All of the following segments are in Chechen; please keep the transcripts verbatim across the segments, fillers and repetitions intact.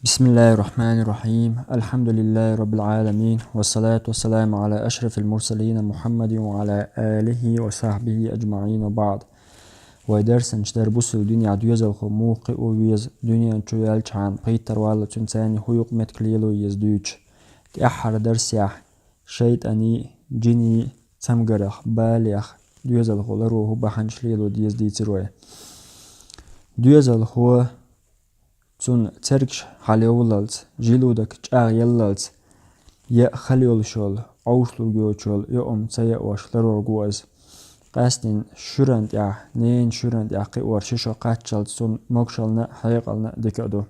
بسم الله الرحمن الرحيم. الحمد لله رب العالمين. والصلاة والسلام على أشرف المرسلين محمد وعلى آله وصحبه أجمعين وبعد. Вай дарсанча дара бусул дуьнехь доьзалхо муха кхио веза, дуьнен чу ваьлчхьана пайттар валла цуьнан царна хӀу юкъа меттиг лело еза дуьйцуш. ТӀаьххьара дарсехь шайтӀанийн, джинийн цамгарах, балех доьзалхо ларо хӀу бахьанаш лело деза дийцира вай. Доьзалхо цунна цергаш хьалайовллалц, желудок чӀагӀъеллалц, я хала йолуш йолу, Ӏовшалург йоцуш йолу йоӀам ца яош ларор го иза. Къаьсттина шуьран тӀехь, ненан шуьран тӀехь кхиор ши шо кхаччалц цунна могушаллина а, хьекъална а дика а ду.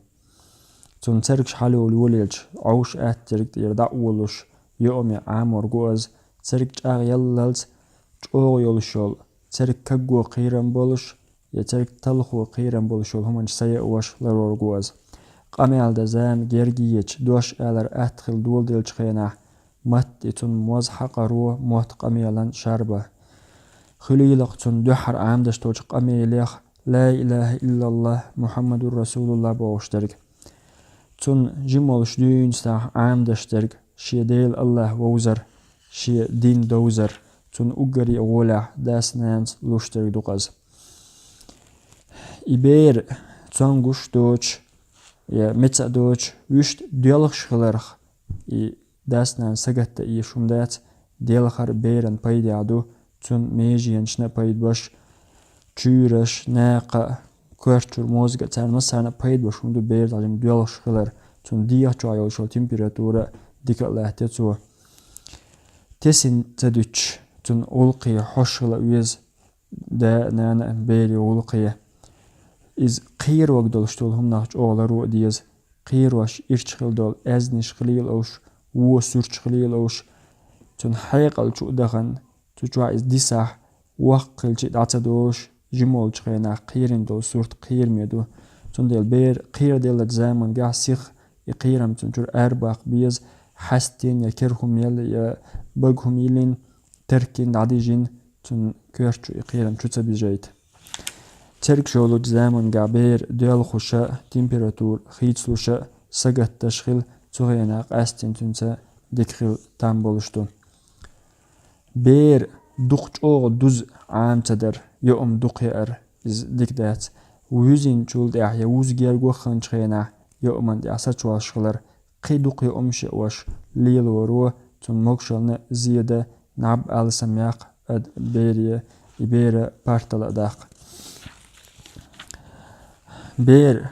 Цунна цергаш хьалайовла йолаелча, Ӏовша атта церг тӀера дӀа а волуш, йоӀаме Ӏамор го иза, церг чӀагӀъеллалц, чӀогӀа йолуш йолу, церг кагго кхерам болуш, я церг талхо кхерам болуш йолу хӀуманаш ца яош ларор го иза. Къамел дан зама герга ечу, дош алар атта хила доладелчу хенахь, матта и цунна моз хьакъаро мотт къамелан шарба. Хуьлийла-кх цунна дуьххьара Ӏамадаш долчу къамелех «Ла илаха иллаллах, Мухаммадур Расулуллах» бохуш дерг. Цунна жима волуш дуьйна сахь Ӏамадаш дерг, шен Дела Аллах вовзар, шен дин довзар, цунна уггаре а гӀолехь дас-нанас луш дерг ду-кх иза. И бер цомгуш доцуш, я меца а доцуш, вуьшта доьлхуш хиларх, и дас-нанас сагатдан ийш хӀума дац, делхар беран пайдехь ду, цунна меженашна а пайда беш, чуьйраш, накха а, коьртачуьра мозга а, царна массарна а пайда беш хӀума ду бер дӀа жима доьлхуш хилар, цунна дегӀа чохь йолуш йолу температура дика а латтайо цо. Тесина ца дуьтуш, цунна гӀуллакхе хьош хила а веза, да а, нана а берийн гӀуллакхе. Иза кхерорг долуш долу хӀуманах чӀогӀа ларо а деза, кхерош ирча хила долу аьзнаш хилийла олуш, вон суьрташ хилийла олуш, цунна хьекъал чу а дахана, цу чохь иза дисахь, воккха хилча а дӀа ца долуш, жима волчу хенахь кхерина долу сурт кхераме ду. Цундела бер кхераделлачу замангахь сиха и кхерам цунна чуьра арабаккха беза, хьаьстина я кера хӀума елла, я бага хӀума йиллина, теркина, дӀадижина, цунна коьрта чу и кхерам чу ца бижийта. Церг шолучу замангахь бер доьлхуш а, температура хийцалуш а, сагатдеш хила, цу хенахь къаьсттина цуьнца дика хила там болуш ду. Бер дукха чӀогӀа дуза Ӏама ца дар, йоӀам дукха яар, иза дика дац. Вуьзинчул тӀаьхьа я вуза герга вахханчу хенахь йоӀаман тӀехь сачош хилар, кхин дукха йоӀамаш яош лелоро цунна могушаллина а зеда, наб алсам яккха ада бере, и бера партала а даккха. Бер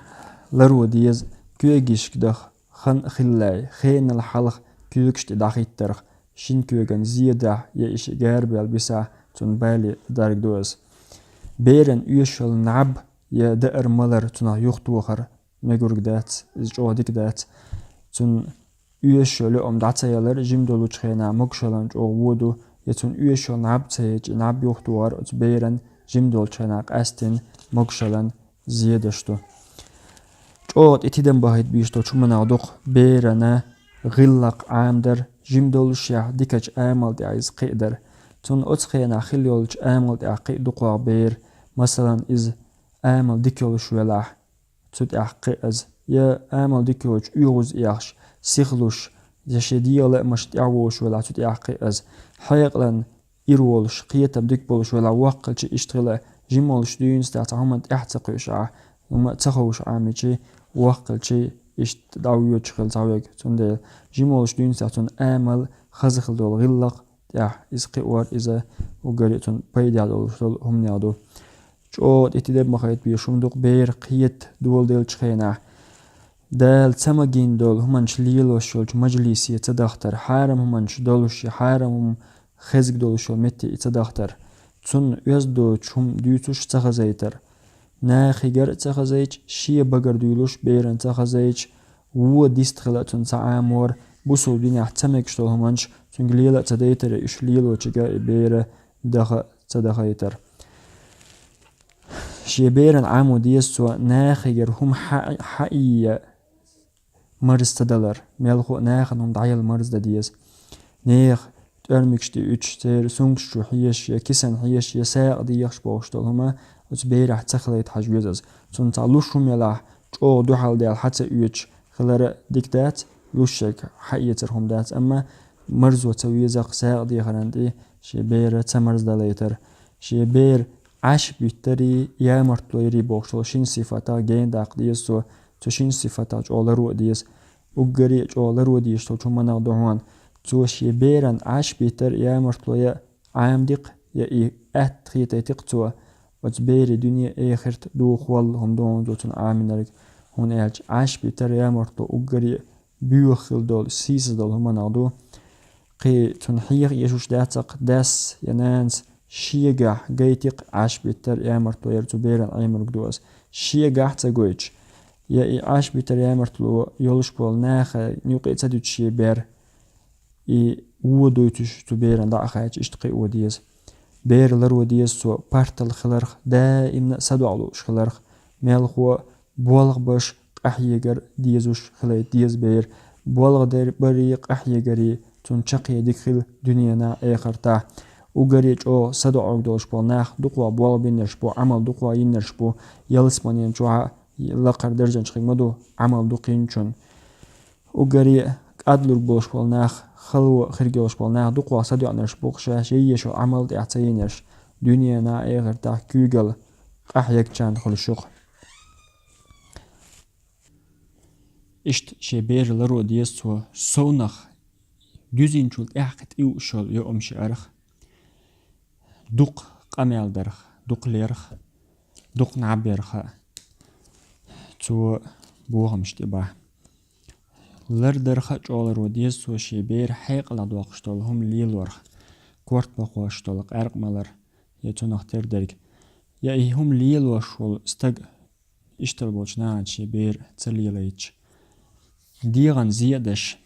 ларо деза коьгашка даха, хан а хиллай, хенал хьалха коьгаш тӀе дӀахӀиттарх, шина коьган зедахь я и ши гарабаьлла бисахь, цунна бале дарг ду иза. Беран оьшуш йолу наб я даар-малар цунах юхатохар мегург дац, иза чӀогӀа дика дац. Цунна оьшуш йолу йоӀам дӀа ца ялар жима долучу хенахь могушаллина чӀогӀа вон ду, я цунна оьшуш йолу наб ца яьча, и наб юхатохар оцу беран жима долчу хенахь къаьсттина могушаллина зедаш ду. ЧӀогӀа тӀе тидам бахийта безаш долчу хӀуманах ду-кх берана гӀиллакх Ӏамадар, жима доллушехь дикачу амал тӀехь иза кхиадар. Цунна оцу хенахь хилла йолчу амал тӀехь кхиа ду-кх бер, масалан, иза амал дика йолуш велахь, цу тӀехь кхиа иза, я амал дика йоцуш оьгӀаз эшаш, сихлуш, я шен дегӀан лаамашна тӀаьхьа вогӀуш велахь, цу тӀехь кхиа иза. Хьекъалан ира волуш, кхетам дика болуш велахь, воккхалчи иштта хила, жима волуш дуьйна сахь цхьа хӀуманна тӀаьхьа ца кхуьуш ахь, хӀума а ца ховш Ӏамичи, воккхалчи иштта дӀавоьдуш хила цхьа верг. Цундела жима волуш дуьйна сахь цунна амал, хаза хила долу гӀиллакх тӀехь иза кхиор, иза уггаре а цунна пайдехь долуш долу хӀуманех ду. ЧӀогӀа тӀе тидам бахийта безаш хӀума ду-кх бер кхета доладелчу хенахь. Дала ца магийна долу хӀуманаш лелош йолчу мажлисе ца дахтар, хьарам хӀуманаш долуш я хьарам хӀума хезиг долуш йолу метте и ца дахтар. Цунна оьзда доцуш хӀума дуьйцуш ца хазайтар. Нахигара а ца хазайча, шен багара дуьйлуш берана ца хазайча, вон дист хила а цунна ца Ӏамор, бусул динехь ца мегаш долу хӀуманаш цуьнга лела а ца дайтар, уьш лелочуьнга и бера даха а ца дахайтар. Шен берана Ӏамо деза цо нахигара хӀума хьа-, хьаийя марз ца далар, мелхо а нахана хӀума дӀаяла марз дан деза. Нехан тӀоьрмигаш тӀе уьдуш, церан сумкаш чу хьоьшуш, я кисана хьоьшуш, я сагӀа дехаш бохуш долу хӀума оцу берахь ца хилийта хьажа веза иза. Цунна цхьа луш хӀума елахь, чӀогӀа дуьхьал даьлла хьа ца оьцуш, хилар дика дац, луш шайга хьаэцар хӀума дац, амма марзо ца веза-кх сагӀа дехаран тӀе шен бер ца марздалийтар. Шен бер Ӏаш биттари ямартло яри бохуш долу шина сифатах гена даккха деза цо, цу шина сифатах чӀогӀа ларо а деза. Уггаре а чӀогӀа ларо дезаш долчу хӀуманах ду хьуна. Цо шен беран Ӏаш биттар ямартло я Ӏамади-кх, я и атта хетийти-кх цо, оцу берийн дуьне, эхарт духуш хӀума ду хьуна цо цунна Ӏамийнарг, хӀунда аьлча Ӏаш биттар ямартло уггаре а боьха хила долу, сийсаз долу хӀуманах ду. Кхин цунна хьеха эшуш дац-кх дас я нанас шегахь гайти-кх Ӏаш биттар ямартло яр цу беран Ӏемарг ду ас. Шегахь а ца гойтуш, я и Ӏаш биттар ямартло йолуш болу наха юкъе ца дуьтуш шен бер, и вон дуьйцуш цу беран дӀа а хаьттича, иштта кхио деза. Бер ларо деза цо партал хиларх, даимна а садоӀа лууш хиларх, мелхо болх беш къахьегар дезаш хилийта деза бер. Болх дар-, барий, къахьегарий цунна чаккхе дика хила дуьненахь, эхартахь. Уггаре а чӀогӀа садоӀург долуш болу нах дукха болх бинарш бу, Ӏамал дукха йинарш бу, ялсаманин чохь а лакхара даржанчу хиг ма ду, Ӏамал дукха йинчунна. Уггаре а кӀадлург болуш болу нах, хало хирг йолуш болу нах дукха садоьӀнарш бу-кх, ша шен еш йолу Ӏамал тӀехь ца йинарш, дуьненахь, эхартахь куьйгалла къахьегначарна хуьлуш ю-кх. Иштта шен бер ларо деза цо совнах, дуьзинчул тӀаьхьа тӀе юуш йолу юкъамаш ярах, дукха къамел дарх, дукха лерах, дукха наб ярх а цо бохамаш тӀе бан. Лардарх а чӀогӀа ларо деза цо шен бер хьекъалах доккхуш долу хӀума лелорх, корта бакхош долу къаьркъа малар, я цунах тера дерг, я и хӀума лелош волу стаг иштта болчу нахана шен бер ца лелайташ, дегӀан зе а деш,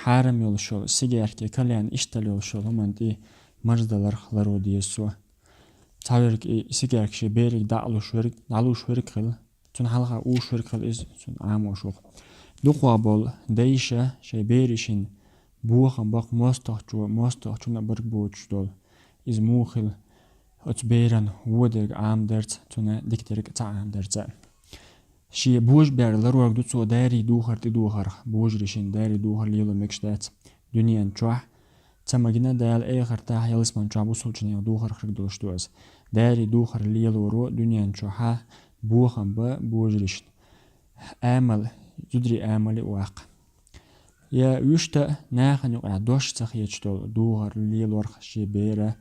хьарам йолуш йолу сигарет, кальян, иштта йолуш йолу хӀуманна тӀе марздаларх ларо деза цо. Цхьаверг и сигарет шен бериг дӀа а луш верг, дӀалуш верг хила, цунна хьалха уьш верг хила, иза цунна Ӏамош ву-кх. Дукха болу дайша шайн берашна бохам баккха мостагӀчо, мостагӀчунна а барг боцуш долу. Иза муха хила? Оцу беран вон дерг Ӏамадарца, цунна дика дерг ца Ӏамадарца. Шен божабер ларорг ду цо дарий духар тӀедухарх, божаршна дарий духар лело мегаш дац дуьнен чохь. Ца магийна Дала, эхартахь ялсаман чохь бусулчунех духар хирг долуш ду аса. Дарий духар лелоро дуьнен чохьа бохам бан божаршна. Амал, зударий амал а ваккха. Я вуьшта а нахана юкъахь дош ца хеташ долу духар лелорх шен бера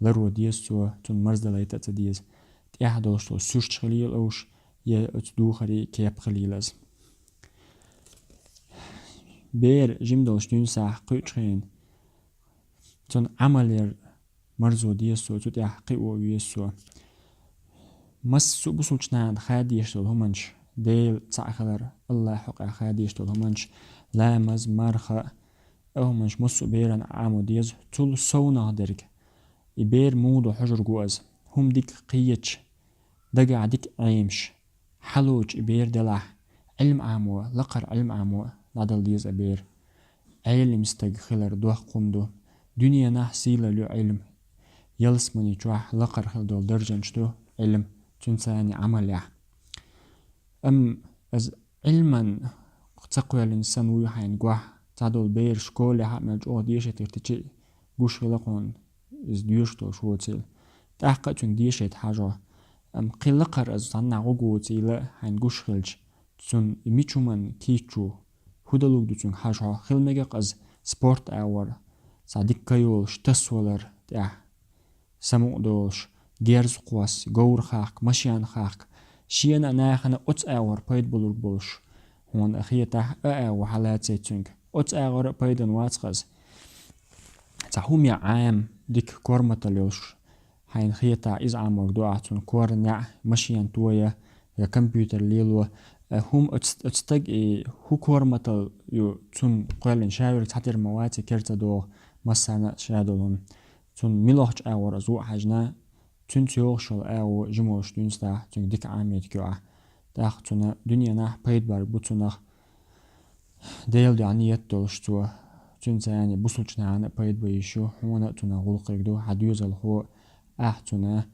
ларо деза цо, цунна марздалайта а ца деза. ТӀехь долуш долу суьрташ хилийла уьш, я оцу духарийн кеп хилийла иза. Бер жима долуш дуьйна сахь кхуьучу хенахь, цунна Ӏамал яр марзо деза цо, цу тӀехь кхио веза цо. Массо а бусулчу нахана хадийш долу хӀуманаш, Дела цхьаъ хилар, Аллахь хьокъехь хадийш долу хӀуманаш, ламаз, марха, а хӀуманаш массо а беран Ӏамо деза, цул совнах дерг. И бер муха ду хьожург ву аса, хӀума дика кхеташ, дагахь дика Ӏемаш, хьалочу и бер делахь, Ӏилма Ӏамо, лакхара Ӏилма Ӏамо дӀадала деза а бер. Ӏелим стаг хилар доккха хӀума ду. Дуьненахь сийлалла ю Ӏилма. Ялсамани чохь лакхара хила долу даржанаш ду Ӏилма, цуьнца цхьаьна Ӏамал яхь. Амма аса Ӏилман ца кхоьллина санна вуй хьайна гохь, цхьадолу бер школехь а мел чӀогӀа дешат йиртичи гуш хила кхунна, иза доьшуш долуш воцийла. ТӀаккха а цуьнга дешайта хьажо. Амма кхин лакхара аса цхьаннахь гӀо гоцийла хьайна гуш хилча, цунна и мича хӀуманна кийчо, хӀу далург ду цуьнга хьажа хьо. Хила мега-кх аса спорт агӀор, цхьа дика ка йолуш, тасавалар тӀехь, самукъа долуш, герз кхосса, говр хахка, машен хахка, шена а, нахана а оцу агӀор пайда болург болуш. Хьуна а хетахь, а агӀо хьалацай цуьнга. Оцу агӀора а пайдана вац-кх аса. Цхьа хӀума яа Ӏама, дика корматалла йолуш, хьайна хетахь, иза Ӏаморг ду ахь, цунна кор неӀ, машен тоя, я компьютер лело. Э, хӀума оцу, оцу стаг и хӀу корматалла ю, цунна кхоьллина ша верг цхьатера ма вац, кер ца догӀу массарна а ша долу хӀума. Цунна милохчу агӀор аса ву а хьаьжна, цуьнца йогӀуш йолу агӀо жима волуш дуьйна сахь, цуьнга дика Ӏамийта кхио ахь. ТӀаккха цунна дуьненахь пайда барг бу цунах. Делан дуьхьа ниет долуш цо, цуьнца цхьаьна бусулчу нахана а пайда бан йиш ю, хьуна а цунах гӀуллакх хирг ду, хьан доьзалхо, ахь цунна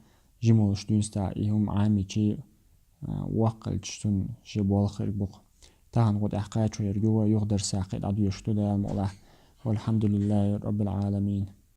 жима волуш дуьйна сахь и хӀума Ӏамийчи, а, воккхалча цунна шен болх хирг бу-кх. тахан гӀо тӀехь кхачо ерг ю вай, юха дарсехь кхин дӀадоьшуш ду Дала мукъалахь. Валхьамдулиллахи Раббил Ӏаламин.